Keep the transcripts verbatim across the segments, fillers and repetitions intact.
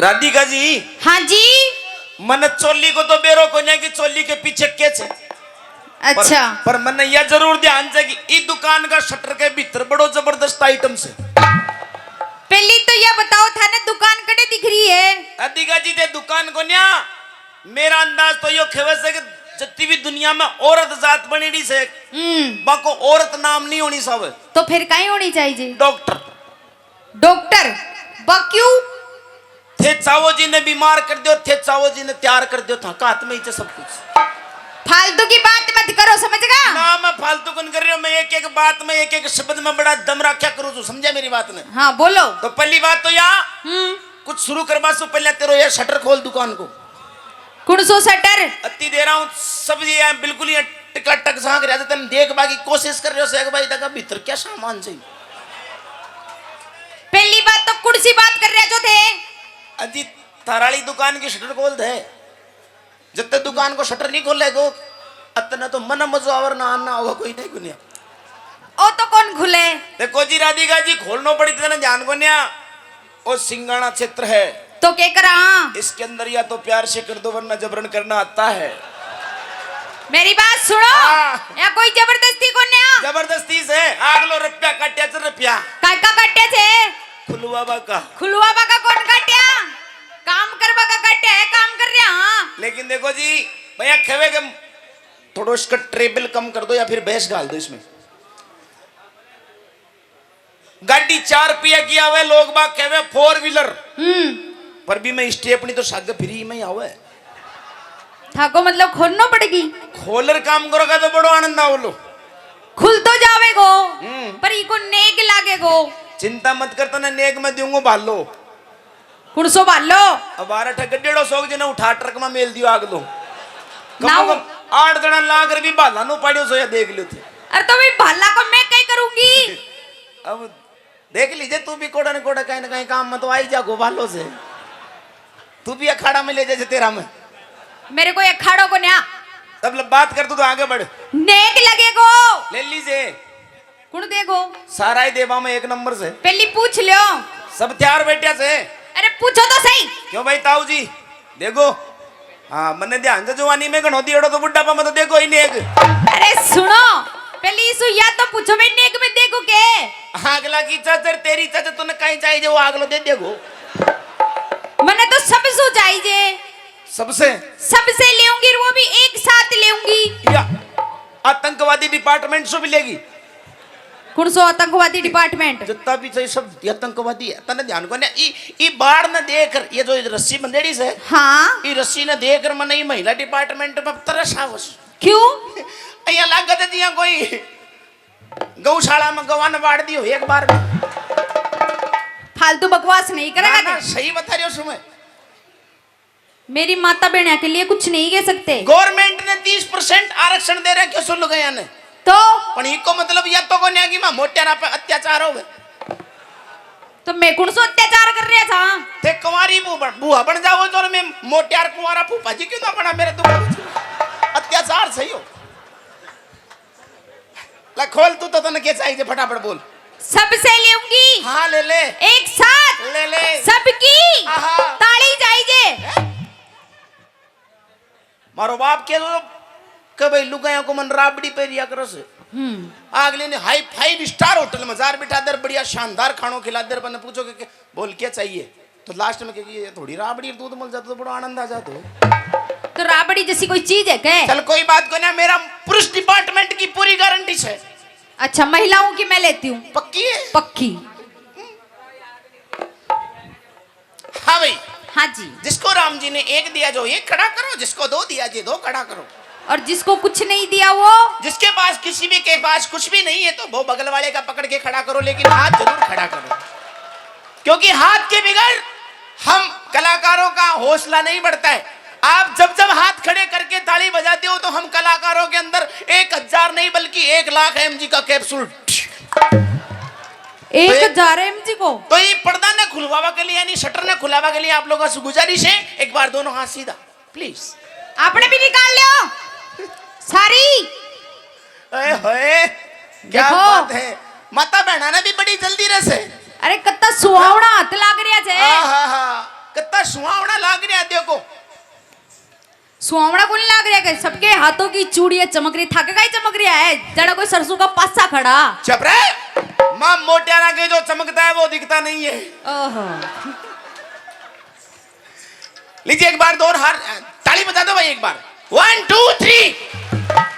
राधिका जी, हाँ जी। मन चोली को तो बेरो कोन्या कि चोली के पीछे के छे। अच्छा। पर, पर मन्ने या जरूर ध्यान से कि ई दुकान का शटर के भीतर बड़ो जबरदस्त आइटम से। पहली तो या बताओ, थाने दुकान कड़े दिख रही है? राधिका जी, ते दुकान कोन्या, मेरा अंदाज तो यो खेवे से कि जितनी भी दुनिया में औरत जात बनेड़ी से, हम्म। बाको औरत नाम नहीं होनी सब। तो फिर काई होनी चाहिए? डॉक्टर। डॉक्टर, बा क्यों? थे चाहो जी ने बीमार कर दो, थे चाहो जी ने तैयार कर दो, थाका हाथ में ही चे सब कुछ। फालतू की बात मत करो, समझ गया? ना, मैं फालतू कौन कर रही हूँ, मैं एक एक बात में, एक एक शब्द में बड़ा दम रखा करूँ, तू समझा मेरी बात ने? हाँ, बोलो। तो पहली बात तो या, हम्म। कुछ शुरू करवा से पहले तेरो ये शटर खोल दुकान को। कौन सो शटर? अति दे रहा हूँ, सब ये बिल्कुल ये टकाटक झांक रहा था, तन देखबा की कोशिश कर रहे हो, शेख भाई, देखा भीतर क्या सामान से। पहली बात तो कुर्सी बात कर रहे जो थे। अजी, थाराली दुकान की शटर खोल दे। जब तक दुकान को शटर नहीं खोलेगो, अतने तो मन मजो आवर ना आना होगा, कोई नहीं गुनिया। ओ तो कौन खुले? देखो जी राधिका जी, खोलनो पड़ी तेने ध्यान गुनिया। ओ सिंगाणा क्षेत्र है। तो के करा? इसके अंदर या तो प्यार से कर दो, वरना जबरन करना आता है। मेरी बात सुनो, हाँ। या कोई जबरदस्ती को न्या? जबरदस्ती से आग लो रुपया काट्या चल रुपया। काय का काट्या छे? खुलवा बा का। खुलवा बा का कौन काट्या? काम करवा का काट्या है, काम कर रहा हाँ। लेकिन देखो जी भैया, खेवे के थोड़ो इसका ट्रेबल कम कर दो या फिर बेस घाल दो इसमें। गाड़ी चार पहिया की आवे, लोग बाग कहवे फोर व्हीलर। हम्म। पर भी मैं स्टेपनी तो सागे फ्री में ही आवे। थाको मतलब खोलनो पड़ेगी? खोलर काम करोगा तो बड़ो आनंद आवलो। खुल तो जावेगो, हम्म। पर इको नेग लागेगो। चिंता मत कर, तने नेग में दूंगा भालो। कुण सो भालो? अब बारह ठे गड्डेड़ो सोग जने उठा ट्रक में मेल दियो आग दो। कम ना से कम आठ जना लाग रही भाला नो पाड़ियो सो या देख लो थे। अरे तो भाई भाला को मैं कई करूंगी? अब देख लीजिए, तू भी कोड़ा न कोड़ा कहीं ना कहीं काम में तो आई जागो भालो से। तू भी अखाड़ा में ले जाए तेरा में। मेरे को अखाड़ो को न्या। तब ल-, बात कर तू तो आगे बढ़। नेक लगेगो। ले लीजिए। कुण देगो? सारा ही देवा में एक नंबर से। पहली पूछ लो। सब तैयार बैठा से। अरे पूछो तो सही। क्यों भाई ताऊ जी? देखो, हाँ, मन्ने ध्यान से जवानी में घणो दियड़ो तो बुढ़ापा में तो देखो ही नेक। अरे सुनो, पहली इसु या तो पूछो भाई नेक में देखो के? अगला की चाचर, तेरी चाचर, तूने कहीं चाहिए वो अगलो दे देखो। मन्ने तो सब सु चाहिए। सबसे? सबसे लेऊंगी और वो भी एक साथ लेऊंगी। या आतंकवादी डिपार्टमेंट से भी लेगी। कौन सो आतंकवादी डिपार्टमेंट? जितना भी चाहिए सब आतंकवादी है। तने ध्यान को ना, ई, ई बाढ़ न देख, ये जो रस्सी बंधेड़ी से, हाँ। ई रस्सी न देख मने ई महिला डिपार्टमेंट में तरस आवस। क्यों? यहाँ लागत है जियां कोई गौशाला में गवा न बाढ़ दी हो एक बार में। फालतू बकवास नहीं करेगा ना, ना, तू। सही बता रही हो सुमे। मेरी माता बहना के लिए कुछ नहीं कह सकते। गवर्नमेंट ने तीस परसेंट आरक्षण दे रखे सो लुगाया ने। तो? पण इको मतलब या तो कोन्या कि मां मोट्यारा पे अत्याचार हो गए। तो मैं कौन सो अत्याचार कर रहा था? थे कुंवारी बू-, बुआ बन जाओ तो मैं मोट्यार कुंवारा फूफा जी क्यों ना बना मेरे, तुम अत्याचार सही हो। ला खोल तू तो, तने के चाहिए फटाफट बोल। सबसे लेऊंगी। हाँ, ले ले। एक साथ। ले ले। सबकी। आहा। ताली चाहिए। हैं? मारो बाप के तो के भाई लुगाया को मन राबड़ी पे रिया करस। हम्म। अगले ने हाई फाइव स्टार होटल में जार बिठा दर, बढ़िया शानदार खानो खिला दर, बने पूछो के, के बोल क्या चाहिए? तो लास्ट में कहेगी, "ये थोड़ी राबड़ी दूध मिल जाता तो बड़ा आनंद आ जाता।" तो राबड़ी जैसी कोई चीज है क्या? चल कोई बात को ना, मेरा पुरुष डिपार्टमेंट की पूरी गारंटी है। अच्छा, महिलाओं की मैं लेती हूँ। पक्की है? पक्की। हाँ भाई। हाँ जी। जिसको राम जी ने एक दिया जो एक खड़ा करो, जिसको दो दिया जी दो खड़ा करो। और जिसको कुछ नहीं दिया वो? जिसके पास किसी भी के पास कुछ भी नहीं है तो वो बगल वाले का पकड़ के खड़ा करो, लेकिन हाथ जरूर खड़ा करो। क्योंकि हाथ के बगैर हम कलाकारों का हौसला नहीं बढ़ता है। आप जब जब हाथ खड़े करके ताली बजाते हो तो हम कलाकारों के अंदर एक हजार नहीं बल्कि एक लाख एमजी का कैप्सूल। एक हजार एमजी को? तो ये पर्दा ने खुलवावा के लिए यानी शटर ने खुलावा के लिए आप लोगों से गुजारिश है, एक बार दोनों हाथ सीधा प्लीज। आपने भी निकाल लो सारी। ओए होए, क्या देखो। बात है, माता बहना ने भी बड़ी जल्दी रस है। अरे कितना सुहावना हाथ लाग रहा है। हाँ हाँ हाँ, कितना लग रहा है, देखो। सुहावना कौन लाग रहा है? सबके हाथों की चूड़ियां चमक रही, थाके का ही चमक रहा है, जरा कोई सरसों का पासा खड़ा। चुप रहे। माँ मोटियाना के जो चमकता है वो दिखता नहीं है। ओहो। लीजिए एक बार दो हार, ताली बजा दो भाई एक बार। One, to, three.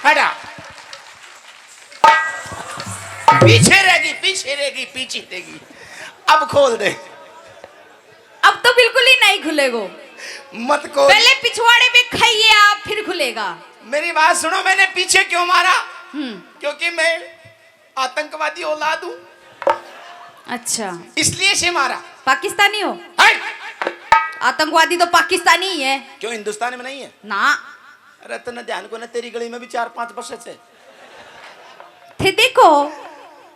हटा। पीछे रहेगी, पीछे रहेगी, पीछे रहेगी। अब खोल दे। अब तो बिल्कुल ही नहीं खुलेगो। मत खोल। पहले पिछवाड़े पे खाइए आप, फिर खुलेगा। मेरी बात सुनो, मैंने पीछे क्यों मारा? हम्म। क्योंकि मैं आतंकवादी औलाद हूँ। अच्छा। इसलिए से मारा। पाकिस्तानी हो? हट! आतंकवादी तो पाकिस्तानी ही है। क्यों, हिंदुस्तान में नहीं है? ना। अरे, तन्ने ध्यान को ना, तेरी गली में भी चार पांच बसे से। थे देखो।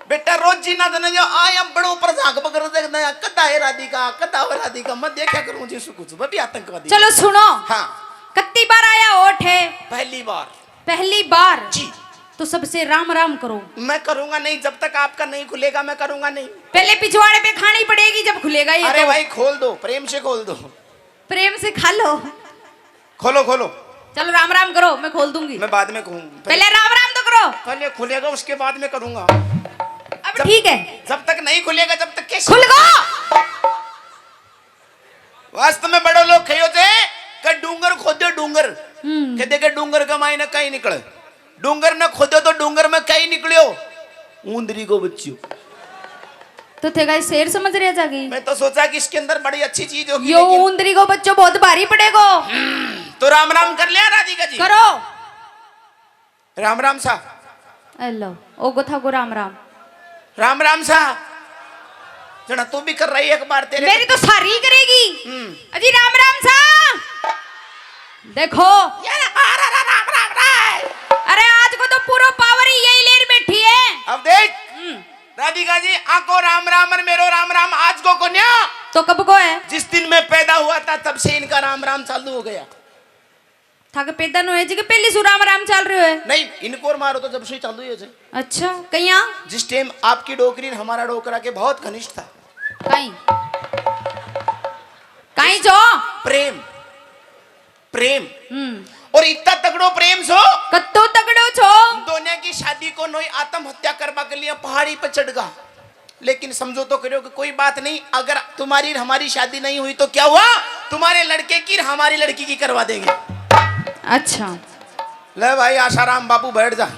बेटा, रोजी ना तने जो आया बड़ो ऊपर झांक पकड़ देखना है, कदा है राधिका, कदा हो राधिका, मैं देखा करूँ जी कुछ, वो भी आतंकवादी। चलो सुनो। हाँ। कितनी बार आया ओठ है? पहली बार। पहली बार? जी। तो सबसे राम राम करो। मैं करूंगा नहीं, जब तक आपका नहीं खुलेगा मैं करूंगा नहीं। पहले पिछवाड़े पे खानी पड़ेगी, जब खुलेगा ये अरे तो। भाई, खोल दो, प्रेम से खोल दो। प्रेम से खा लो। खोलो, खोलो। चलो, राम राम करो, मैं खोल दूंगी। मैं बाद में कहूँ। पहले राम राम तो करो। पहले खुलेगा, उसके बाद में करूंगा। अब जब, ठीक है। जब तक नहीं खुलेगा, जब तक कैसे खुल गो? वास्तव में बड़े लोग कहो थे कि डूंगर खोदो, डूंगर। हम्म। कहते कि डूंगर के मायने कहीं निकले। डूंगर ने खोदो तो डूंगर में कहीं निकलियो, ऊंदरी को बच्चियो। तो थे गाइस शेर समझ रहे जागी? मैं तो सोचा कि इसके अंदर बड़ी अच्छी चीज होगी, यो लेकिन ऊंदरी को बच्चो बहुत भारी पड़ेगो। हम्म, तो राम राम कर लिया राधिका जी? करो। राम राम सा। हेलो, ओ गो था गो राम राम। राम राम सा। जना तू भी कर रही है एक बार तेरे मेरी तो सारी करेगी। हम्म। अजी राम राम सा। देखो। ये रे, आ रा, रा, राम राम रे। अरे आज को तो पूरा पावर ही यही लेर बैठी है। अब देख। हम्म। राधिका जी, आको राम राम और मेरो राम राम आज को कोन्या। तो कब को है? जिस दिन मैं पैदा हुआ था तब से इनका राम राम चालू हो गया। थाके पैदा न होए जी के पहली सु राम राम चल रहे हो? नहीं, इनको और मारो तो जब से ही चालू ही हो जाए। अच्छा, कहिया? जिस टाइम आपकी डोकरी ने हमारा डोकरा के बहुत घनिष्ठ था। कहीं? कहीं जो? प्रेम, प्रेम। हम्म। और इतना तगड़ो प्रेम सो। कत्तो तगड़ो छो? दोनों की शादी को नोई आत्महत्या करवा के लिए पहाड़ी पे चढ़ गा। लेकिन समझो तो करो कि कोई बात नहीं, अगर तुम्हारी हमारी शादी नहीं हुई तो क्या हुआ, तुम्हारे लड़के की हमारी लड़की की करवा देंगे। अच्छा। ले भाई, आशाराम बाबू बैठ जा।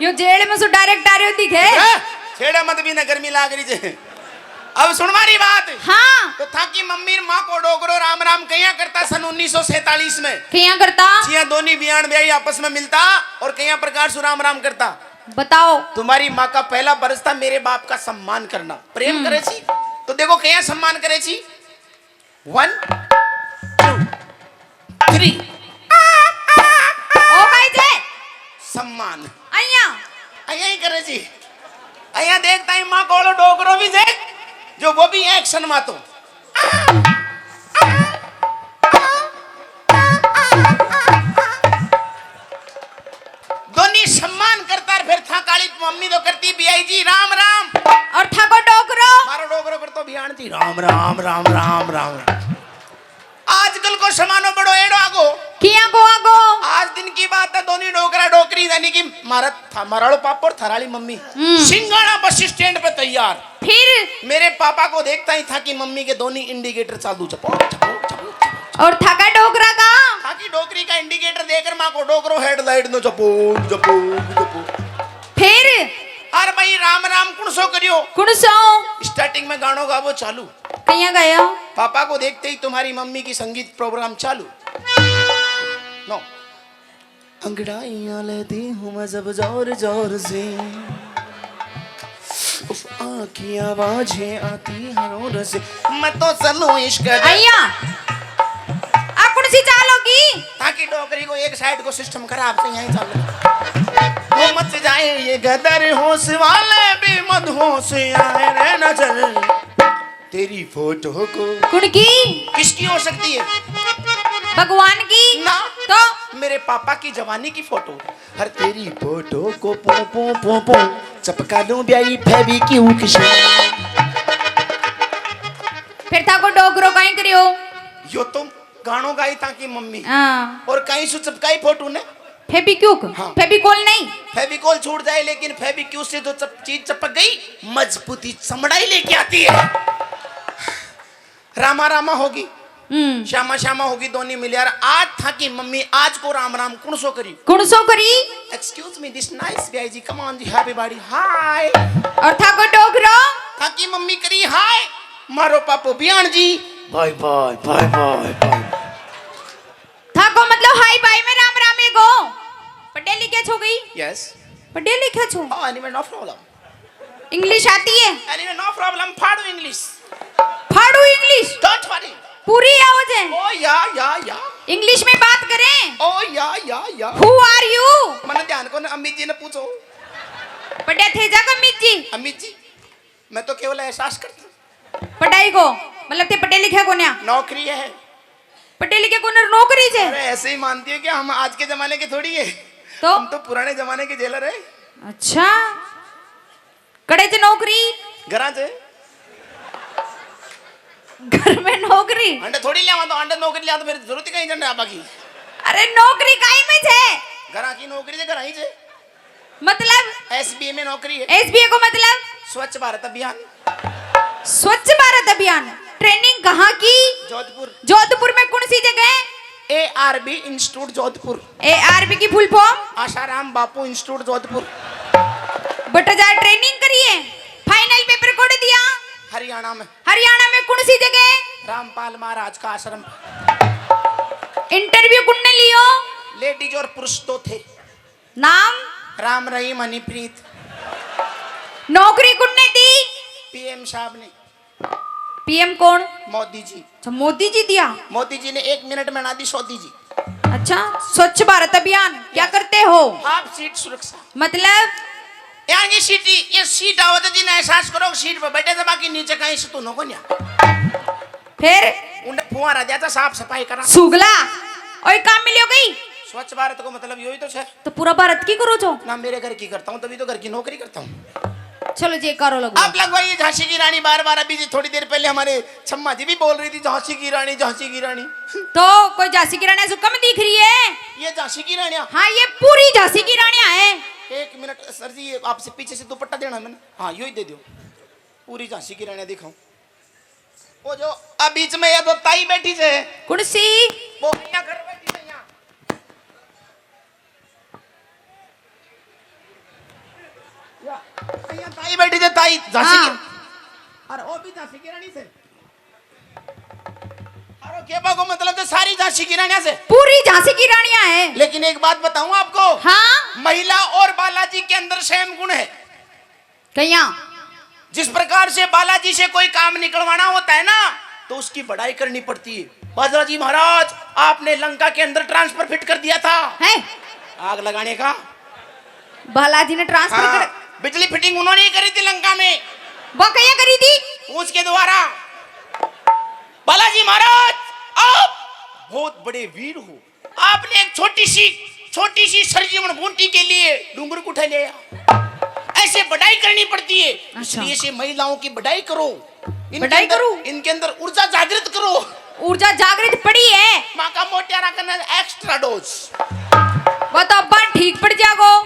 यो जेल में सु डायरेक्ट आ रहे हो दिखे। हैं? छेड़ा मत भी ना, गर्मी लाग रही जे। अब सुन मारी बात। हाँ। तो थाकी मम्मी माँ को डोकरो राम राम कहिया करता सन उन्नीस सौ सैंतालीस में। कहिया करता? जिया दोनी बियान ब्याही आपस में मिलता और कहिया प्रकार सु राम राम करता। बताओ। तुम्हारी माँ का पहला फर्ज था मेरे बाप का सम्मान करना। प्रेम हम्म। करे छी तो देखो क्या सम्मान करे छी। One, to, three. ओ भाई जे। सम्मान। अइया। अइया ही करे छी। अइया देखता ही माँ कोलो डोकरो भी देख, जो वो भी एक्शन मातो। दोनी सम्मान करता, फिर था काली मम्मी तो करती, "बियाई जी, राम राम।" और था को डोकरो? मारो डोकरो करतो, "बियान जी, राम राम, राम राम, राम राम।" आजकल को समानो बड़ो एड़ो आगो। किया को आगो? आज दिन की बात है, दोनी डोकरा डोकरी यानी कि मारा था, मारालो पापड़, थाराली मम्मी। हम्म। सिंगाणा बस स्टैंड पे तैयार। फिर? मेरे पापा को देखता ही था कि मम्मी के दोनी इंडिकेटर चालू, चपो, चपो, चपो, चपो। और थाका डोकरा का? थाकी डोकरी का इंडिकेटर देखकर माँ को डोकरो हेडलाइट नो चपो, चपो, चपो। फिर? अरे भाई, राम राम कुण सो करियो? कुण सो? स्टार्टिंग में गाणो गावो चालू। कहिया गाया? पापा को देखते ही तुम्हारी मम्मी की संगीत प्रोग्राम चालू। नो। अंगड़ाइयां लेती हूँ मैं जब जोर जोर से, उफ, आँखी आवाजें आती हर ओर से, मैं तो चलूं इश्क दे- अइया, आ कौन सी चाल होगी? ताकि डोकरी को एक साइड को सिस्टम खराब से यहीं चल। वो मच जाए ये गदर, होश वाले भी मदहोश आए रे नजर। तेरी फोटो को कुण की? किसकी हो सकती है? भगवान की। ना। तो? मेरे पापा की जवानी की फोटो। हर तेरी फोटो को पो पो पो पो चपका लूं ब्याई फेविक्विक से। फिर थाको डोकरो काई करियो? यो तो गाणो गाई था कि मम्मी। हाँ। और काई सु चपकाई फोटो ने? फेबिक्विक? हाँ। फेबिकोल नहीं? फेबिकोल छूट जाए, लेकिन फेबिक्विक से जो चप-, चीज चपक गई, मजबूती चमड़ाई लेके आती है। रामा रामा होगी, हम्म। श्यामा श्यामा होगी, दोनों मिले यार। आज था कि मम्मी, आज को राम राम कुण सो करी? कुण सो करी? Excuse me, this nice guy ji, come on ji, happy body, hi। और थाको डोकरो? था कि मम्मी करी hi, मारो पापो बियान जी, bye bye, bye bye, bye। थाको मतलब हाय बाय में राम राम है गो। पढ़े लिखे छो गई? Yes। पढ़े लिखे छो? Oh, anyway, no problem। English आती है? Anyway, no problem, फाड़ू English। फाड़ू English? Don't worry। पूरी आओ जे। Oh, yeah, yeah, yeah। English में बात करें? Oh, yeah, yeah, yeah। Who are you? मैंने ध्यान को ना, अमित जी ने पूछो। पढ़े थे जा अमित जी? अमित जी, मैं तो केवल एहसास करता हूँ। पढ़ाई को, मतलब ते पढ़े लिखे कोन्या? नौकरी है। पढ़े लिखे कोन्या, नौकरी जे? अरे, ऐसे ही मानती है कि हम आज के जमाने के थोड़ी है। तो? हम तो पुराने जमाने के जेलर है। अच्छा, कड़े जे नौकरी? घरां जे। घर में नौकरी? अंडे थोड़ी ले आवा, तो अंडे नौकरी ले आवा, तो फिर जरूरत ही कहीं जंडे आबा की। अरे, नौकरी काई में जे? घरां की नौकरी जे, घरां ही जे। मतलब? एसबीए में नौकरी है। एसबीए को मतलब? स्वच्छ भारत अभियान। स्वच्छ भारत अभियान। ट्रेनिंग कहाँ की? जोधपुर। जोधपुर में कौन सी जगह? ARB institute Jodhpur. एआरबी की full form? Asaram Bapu institute Jodhpur. But जा ट्रेनिंग करिए, फाइनल पेपर कोड़ दिया? हरियाणा में। हरियाणा में कौन सी जगह? रामपाल महाराज का आश्रम। इंटरव्यू कुण ने लियो? लेडीज और पुरुष दो थे। नाम? राम रहीम हनीप्रीत। नौकरी कुण ने दी? पीएम साहब ने। पीएम कौन? मोदी जी। अच्छा, मोदी जी दिया। मोदी जी ने एक मिनट में ना दी सऊदी जी। अच्छा, स्वच्छ भारत अभियान क्या करते हो? आप सीट सुरक्षा। मतलब? यार ये सीट, ये सीट आओ तो जी ना एहसास करो, सीट पे बैठे थे, बाकी नीचे कहीं से तो नो को नहीं। फिर? उन्हें फुहारा दिया था साफ सफाई करा। सुगला, ओए काम मिलियो गई। स्वच्छ भारत को मतलब यो ही तो है। तो पूरा भारत की करो जो? ना मेरे घर की करता हूँ, तभी तो घर की नौकरी करता हूँ। चलो जी, करो लगवा। आप लगवाइए झांसी की रानी बार बार। अभी जी थोड़ी देर पहले हमारे छम्मा जी भी बोल रही थी, "झांसी की रानी, झांसी की रानी।" तो कोई झांसी की रानी ऐसे कम दिख रही है? ये झांसी की रानियाँ? हाँ, ये पूरी झांसी की रानियाँ हैं। एक मिनट सर जी, ये आपसे पीछे से दुपट्टा देना मैंने। हाँ, यो ही दे दो। पूरी झांसी की रानियाँ दिखाऊं। वो जो आ बीच में ये तो ताई बैठी से। कौन सी? वो यहाँ घर बैठी से यहाँ। या, यहाँ ताई बैठी थे, ताई झांसी की। हाँ। और वो भी झांसी की रानी से। और वो केबा को मतलब तो सारी झांसी की रानियां से। पूरी झांसी की रानियां हैं। लेकिन एक बात बताऊं आपको। हाँ। महिला और बालाजी के अंदर सेम गुण है। कहिया? जिस प्रकार से बालाजी से कोई काम निकलवाना होता है ना, तो उसकी बड़ाई करनी पड़ती है। बालाजी महाराज, आपने लंका के अंदर ट्रांसफर फिट कर दिया था। है? आग लगाने का। बालाजी ने ट्रांसफर हाँ, कर बिजली फिटिंग उन्होंने ही करी थी लंका में। वो कहिया करी थी? उसके द्वारा। बालाजी महाराज, आप बहुत बड़े वीर हो। आपने एक छोटी सी, छोटी सी सरजीवन बूटी के लिए डूंगर को उठा लिया। ऐसे बड़ाई करनी पड़ती है, अच्छा। इसलिए से महिलाओं की बड़ाई करो। इनके बड़ाई अंदर, करूं? इनके अंदर ऊर्जा जागृत करो। ऊर्जा जागृत पड़ी है। माँ का मोटियारा करना एक्स्ट्रा डोज। वो तो अब ठीक पड़ जागो।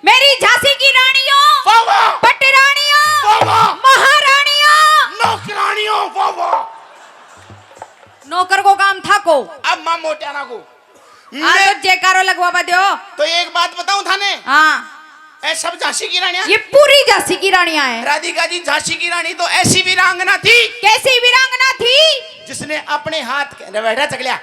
मेरी झांसी की रानियों, वाह, वाह। पटरानियों, वाह, वाह। महारानियों, नौकरानियों, वाह, वाह। नौकर को काम था को। अब माँ मोटियारा को। आ मैं तो जयकारो लगवावा दो। तो एक बात बताऊं थाने? हाँ। ए सब झांसी की रानियां? ये पूरी झांसी की रानियां हैं। राधिका जी, झांसी की रानी तो ऐसी वीरांगना थी। कैसी वीरांगना थी? जिसने अपने हाथ के, रे बैठा चकलिया,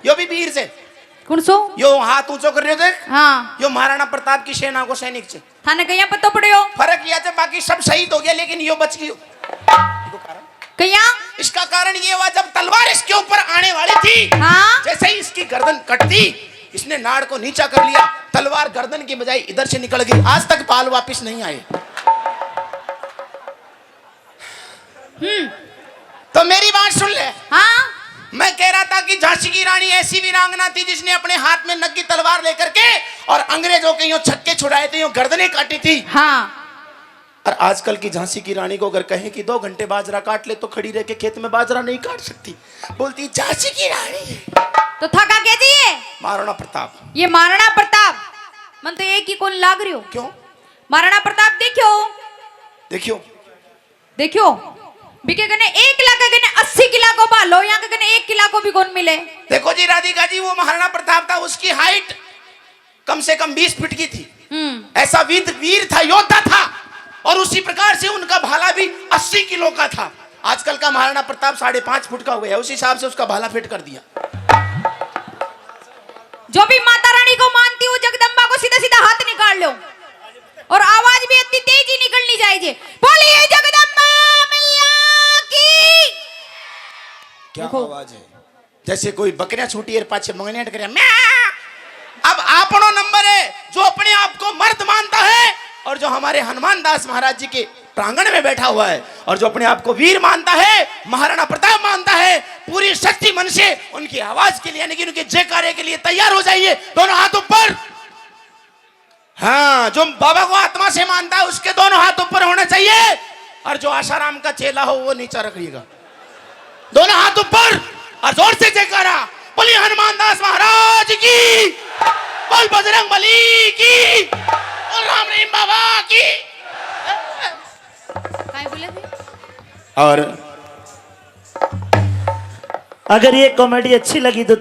यो भी वीर से। कौन सो? यो हाथ ऊंचो कर रहे हो देख। हाँ। यो महाराणा प्रताप की सेना को सैनिक से। थाने कहिया पतो पड़यो? फर्क यह है, बाकी सब शहीद हो गया, लेकिन यो बच गयो। देखो कारण। कहिया? इसका कारण ये हुआ, जब तलवार इसके ऊपर आने वाली थी, हाँ? जैसे ही इसकी गर्दन कटती, इसने नाड़ को नीचा कर लिया, तलवार गर्दन की बजाय इधर से निकल गई। आज तक बाल वापस नहीं आए। हम्म। तो मेरी बात सुन ले। हाँ। मैं कह रहा था कि झांसी की रानी ऐसी वीरांगना थी जिसने अपने हाथ में नंगी तलवार लेकर के और अंग्रेजों के यूं छक्के छुड़ाए थे, यूं गर्दनें काटी थी। हाँ। और आजकल की झांसी की रानी को अगर कहें कि दो घंटे बाजरा काट ले, तो खड़ी रह के खेत में बाजरा नहीं काट सकती। बोलती, "झांसी की रानी है।" तो थाका के जी ये? महाराणा प्रताप। ये महाराणा प्रताप, मन तो एक ही कौन लाग रही हो। क्यों? महाराणा प्रताप देखियो। देखियो। देखियो, बिके कने एक लाख के कने अस्सी किला को भालो, यहाँ के कने एक किला को भी कौन मिले। देखो जी राधिका जी, वो महाराणा प्रताप था, उसकी हाइट कम से कम बीस फीट की थी। हम्म। ऐसा वीर, वीर था, योद्धा था, और उसी प्रकार से उनका भाला भी अस्सी किलो का था। आजकल का महाराणा प्रताप साढ़े पाँच फुट का हो गया, उस हिसाब से उसका भाला फिट कर दिया। जो भी माता रानी को मानती हो, जगदम्बा को सीधा सीधा हाथ निकाल लो, और आवाज भी इतनी तेज ही निकलनी चाहिए। बोलिए जगदम्बा मैया की। क्या देखो। आवाज है? जैसे कोई बकरियां छूटी और पाछे मंगनियां टकरिया, म्यां। अब आपणो नंबर है, जो अपने आप को मर्द मानता है और जो हमारे हनुमान दास महाराज जी के प्रांगण में बैठा हुआ है और जो अपने आप को वीर मानता है, महाराणा प्रताप मानता है, पूरी शक्ति मन से उनकी आवाज के लिए, यानी कि उनके जयकारे के लिए तैयार हो जाइए। दोनों हाथ ऊपर। हाँ, जो बाबा को आत्मा से मानता है, उसके दोनों हाथ ऊपर होने चाहिए, और जो आशाराम का चेला हो, वो नीचा रखिएगा। दोनों हाथ ऊपर और जोर से जयकारा। बोलिए हनुमान दास महाराज की, बोल बजरंग बली की, बोल राम रहीम बाबा की। काय बोले थे? और अगर ये कॉमेडी अच्छी लगी तो